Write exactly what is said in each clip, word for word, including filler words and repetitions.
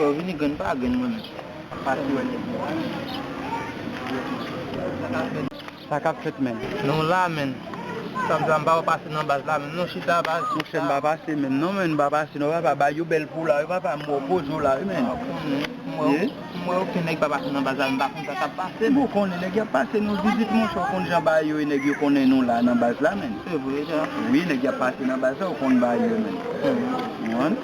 Yo vini grenn pa grenn mwen menm. Pati wè nèg yo. Sa k ap fèt, menn? Nou la, menn. Sa m di a, m pa wè pase nan baz la, menn. Nou chita, baz. Monchè, m pa pase menm non, menn, m pa pase non, papa. Bay yo bèl pou la wi, papa. M wè w poze w la wi, menn. M wè, m wè okenn nèg pa pase nan baz la, m pa konn sa k ap pase, menn. Ou konnen nèg y ap pase nou vizit, monchè, ou konn jan bagay yo ye, nèg yo konnen nou la nan baz la, menn. Se vre, sa. Wi, nèg y ap pase nan baz la, ou konn bagay yo, menn. Ou konprann?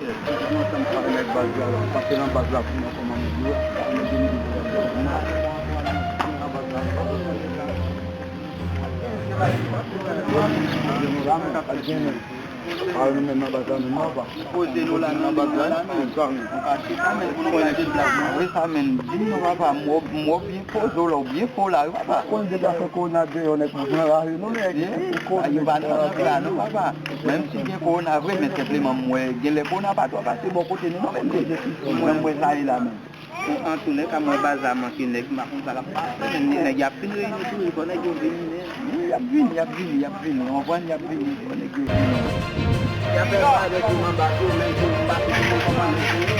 Mwen menm, m pale nèg baz la, la, pase nan baz la pou mwen kòman nèg yo, nèg yo, nèg yo nan baz la. Al nou menm nan baz la, nou nan baz. Poze nou la, nan baz la, nou pa chita, menn, pou nou gade blag, non. Wi, sa, menn, di m non, papa, m wè w byen poze w la, w byen fò la, wi, papa. Konn deja fè kowona deyò, nèg, nou pran lari, non, nèg. Yo pa nan la, non, papa. Menm si gen kowona vre, men senpleman m wè genlè kowona pa twò pase bò kote nou non, men se mwen m wè sa ye la menm. Antoulèka, m wè baz la manke nèg, m pa konn sa k ap pase, men nèg y ap fin reyini toujou, fò nèg yo vini, men. Wi, y ap vini, y ap vini, y ap vini, w konprann, y ap vini, fò nèg yo vini. Y ap fè sa avèk yo nan bato, men yo pase pou mwen kòman nèg yo ye.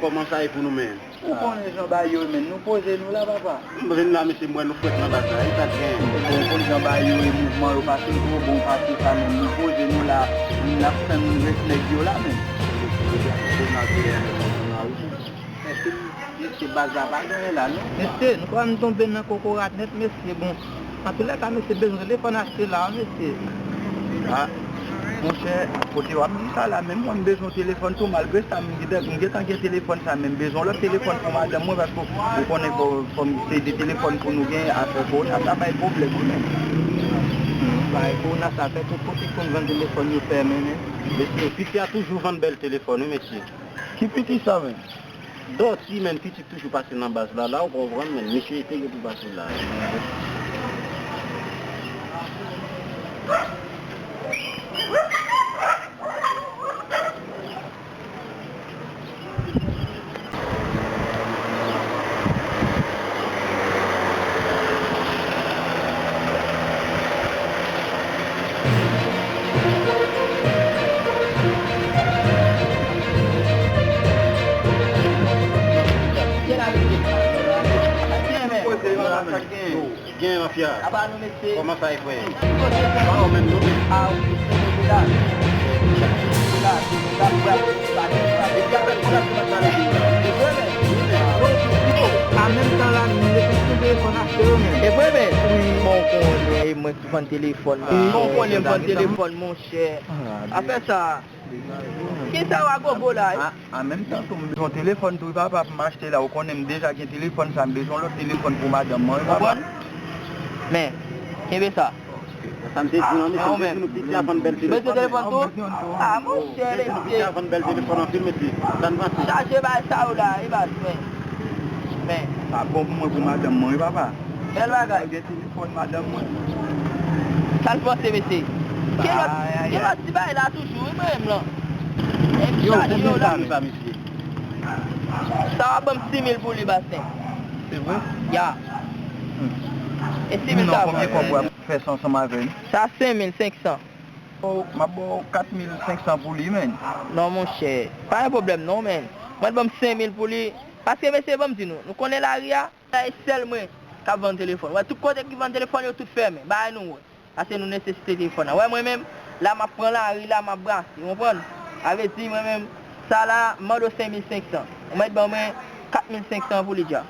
Kòman sa ye pou nou menm? Ou konnen jan bagay yo ye, menn. Nou poze nou la, papa. M vin la, mesye, m wè nou frèt nan baz la. E sa k gen? Bon, ou konn jan bagay yo ye, mouvman yo pase gwo, bon, pase sa, menn. Nou poze nou la, n ap tann rès nèg yo la, menn. Mesye, baz la pa genyen la, non. Mesye, nou kwè nou tonbe nan kokorat nèt, mesye, bon. Antoulèka, mesye bezwen telefòn achte la, mesye. A, monchè, kote w ap di sa la, menm mwen m bezwen telefòn tou, malgre sa, m gentan, m gentan gen telefòn sa, men m bezwen lòt telefòn pou madanm mwen, paske ou konnen fò, fò m se de telefòn pou nou gen, afè kowona sa bay pwoblèm, wi, menm. Bay kowona sa fè tout kote k konn vann telefòn yo fèmen, men. Mesye, piti a toujou vann bèl telefòn, wi, mesye. Ki piti sa, menm? Dòti, menn, piti toujou pase nan baz la, la, ou konprann, menn, misye te gen pou pase la. Gen mafya. Kòman sa ye, frè? Ba ou menm nou menm. An menm tan la, nou mete sou telefòn achte yo menm. E vre, men. Wi, bon, konnen, e mwen ki vann telefòn. Bon, konnen m vann telefòn, monchè. Afè sa. Kisa w a gogo la, e? A, an menm tan tou, m bezwen telefòn tou, wi, papa, pou m achte la. Ou konnen m deja gen telefòn sa, m bezwen lòt telefòn pou madanm mwen, wi, papa. Konprann? Men, kenbe sa. Sa m te di w lan, mesye, m te di nou piti a vann bèl telefòn. Bezwen telefòn tou? A, monchè, mesye. M te di nou piti a vann bèl telefòn anpil, mesye. Sa n panse? Chaje bagay sa yo la, e baz, men. Men. Sa bon pou mwen, pou madanm mwen, wi, papa. Bèl bagay. Fòn madanm mwen. Sa l panse, mesye? Gen lòt, gen lòt ti bagay la toujou, wi, mwen menm lan. E m chaje yo la. Yo, konbyen sa, mesye? Sa w ap ban m sis mil pou li, Basten. Se vre? Ya. Hmm. E sis mil sa. Non, konbyen kòb w ap fè sa ansanm avè l? Sa senk mil senk san. Oh, m ap ba w kat mil senk san pou li, menn. Non, monchè. Pa gen pwoblèm, non, menn. Mwen ban m senk mil pou li. Paske, mesye, ban m di nou, nou konnen lari a? Sa e sèl mwen k ap vann telefòn. Wè, tout kote ki vann telefòn yo tout fèmen. Bagay nou wè. Paske nou nesesite telefòn nan. Wè, mwen menm, la m ap pran lari, la m ap brase, ou konprann? Sa vle di, mwen menm, sa la, m mande w senk mil senk san. Ou mèt ban mwen kat mil senk san pou li dja.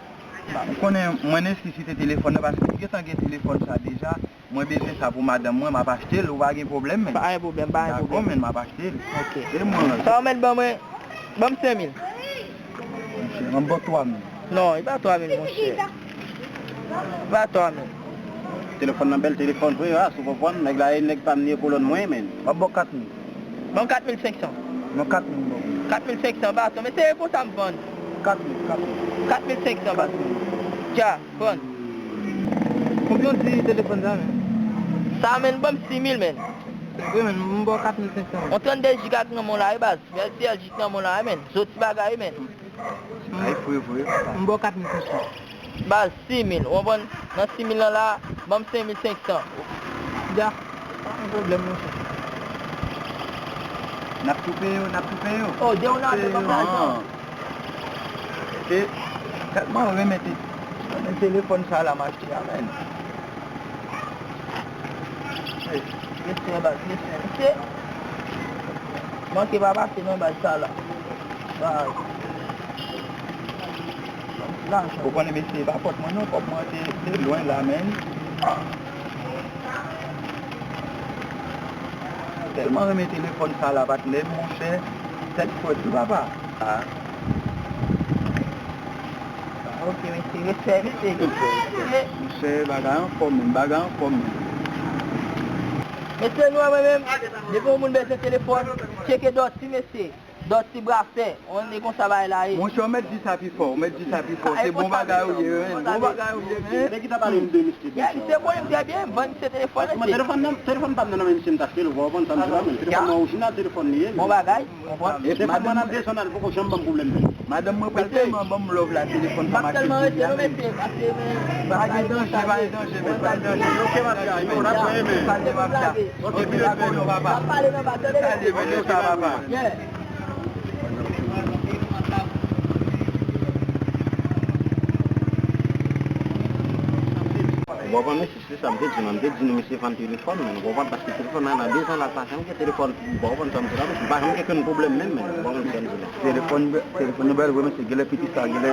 Ou konnen, mwen nesesite telefòn nan, paske m gentan gen telefòn sa deja. Mwen bezwen sa pou madanm mwen, m ap achte l, ou pa gen pwoblèm, menn. Pa gen pwoblèm, pa gen pwoblèm. Dakò, menn, m ap achte l. Ok. E mwen? Sa w mèt ban mwen, ban m senk mil. Monchè, ban m twa mil. Non, li pa twa mil, monchè. Li pa twa mil. Telefòn nan bèl telefòn vre, a, si w konprann, nèg la, e nèg pa m, ni e kolòn mwen, menn. M ap ba w kat mil. Ban m kat mil senk san. Non, kat mil, non. Kat mil senk san, baton, men se konsa m vann. Kat mil, kat mil. Kat mil senk san, baton. Kat mil. Dja. Konn. Konbyen w di telefòn sa, menn? Sa, menn, ban m sis mil, menn. Wi, menn, m ba w kat mil senk san, menn. On trannde jiga k nan men w la, wi, baz. Bèl ti L G k nan men w la, wi, menn. Zòt ti bagay, wi, menn. Ay, vre, vre, papa. M ba w kat mil senk san. Baz, sis mil, ou konprann? Nan sis mil lan la, ban m senk mil senk san. Ya, pa gen pwoblèm, monchè. N ap tou peye yo, n ap tou peye yo. Oh, depi w nan peye yo, non. Se tèlman renmen te, renmen telefòn sa la m achte a, menn. Mesye, baz, mesye, mesye. Manke pa pase nan baz sa la. Baz. Ou konnen, mesye, e pa fòt mwen non, kòb mwen te, te lwen la, menn. Tèlman renmen telefòn sa la, patnè, monchè. Tèt frèt wi, papa. Ah. Ah, ok, mesye, respè, mesye. Monchè, bagay anfòm menm, bagay anfòm menm. Mesye, nou wè mwen menm, depi yon moun bezwen telefòn, tcheke Dòti, mesye. Dòti Brasè, on e konsa bagay la ye. Monchè, ou mèt di sa pi fò, ou mèt di sa pi fò. Se bon bagay ou ye, wi. Bon bagay ou ye, wi. Nèg ki ta pale m de misye. Ya, misye konnen m trè byen, m vann misye telefòn, mesye. Telefòn nan, telefòn pa m nan, nan men misye m t achte l, ou konprann sa m di la, men telefòn nan orijinal, telefòn li ye. Bon bagay. E telefòn nan desann al poko janm ban m pwoblèm menm. Madanm mwen pral tèlman ban m love la, telefòn pa mache jodi a menm. Pa gen danje, pa gen danje, men pa gen danje. Ok, mafya, yo, n ap wè, men. Salye, mafya. Ok, pile fò, yo, papa. Salye, men, yo, sa, papa. Bon, bon, mesye. Se sa m te di nou, m te di nou misye vann telefòn, men nou konprann, paske telefòn nan, nan de zan la, l pa janm gen telefòn, ou pa konprann sa m di la, misye pa janm gen kenn pwoblèm menm, men ou pa konprann sa m di la. Telefòn, telefòn nan bèl vre, mesye, genlè pitit sa, genlè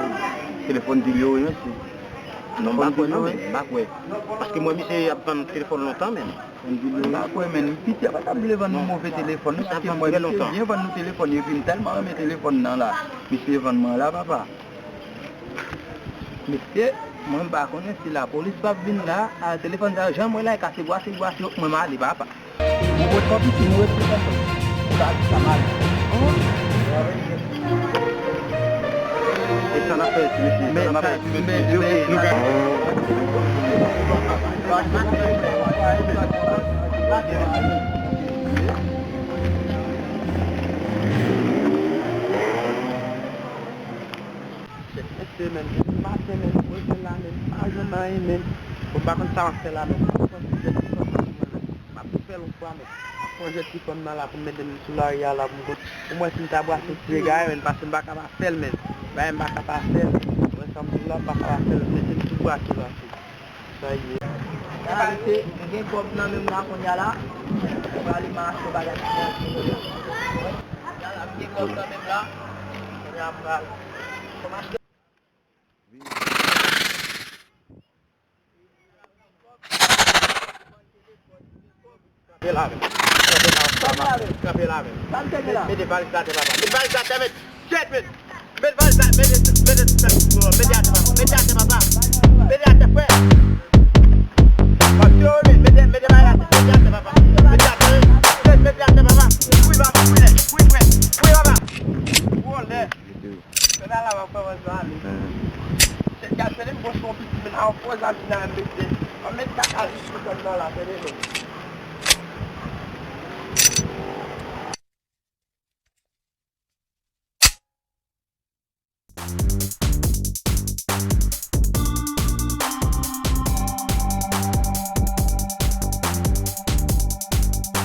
telefòn di l yo, wi, mesye. Non, m pa kwè non, men, m pa kwè. Paske m wè misye ap vann telefòn lontan, men. M pa kwè, men, pitit a pa t ap vle vann nou move telefòn, non, paske m wè misye byen vann nou telefòn, epi m tèlman renmen telefòn nan la, misye vann mwen la, papa. Mesye, mwen m pa konnen si lapolis p ap vin la, a, telefòn sa yo, jan m wè la, e kase bwa, se bwa, se yo, mwen m ale, papa. Mwen wè kòb isi, mwen wè telefòn sa yo. Sa, sa mal. E sa n ap fè, ti mesye, sa n ap fè, ti mesye. Men, men, men, men, Mesye, men, depi maten, men, mwen rete la, men, m pa jwenn anyen, men. Bon, m pa konn sa m ap fè la, men, m ap pran jèt telefòn nan sou mwen, men. M ap tou fè l yon fwa, men. M ap pran jèt telefòn nan la pou m mete l sou lari a la, pou m konn, pou m wè si m ta brase ti dega, men, paske m pa ka pa fè l, men. Bagay m pa ka pa fè l. Mwen, sa m di la, m pa ka pa fè l, mete l sou brake la. Sa ye. Sa se, m gen kòb nan men m la kounye a la. M prale m al achte yon bagay. Kounye a la, m gen kòb nan men m la. Kounye a m pral. Fò m achte. Kanpe la avè m. Kanpe la avè m. Kanpe la avè m. Kanpe la avè m. Sa m te gen la? Mete valiz la atè, papa. Mete valiz la atè, men. Jet, men. Met valiz la, mete, mete, mete atè, papa. Mete atè, papa. Mete atè, frè. Mete, mete valiz la, mete atè, papa. Mete atè, wi. Mete, mete atè, papa. Wi, papa, wi, frè. Wi, papa. Vòlè. Kounye a la, m ap kòmanse ale. Chèf gad, tande m, bon, se yon piti, men a yon fò zam ki nan men m, mesye. Mwen met kaka jis pou kòb nan la, tande, men.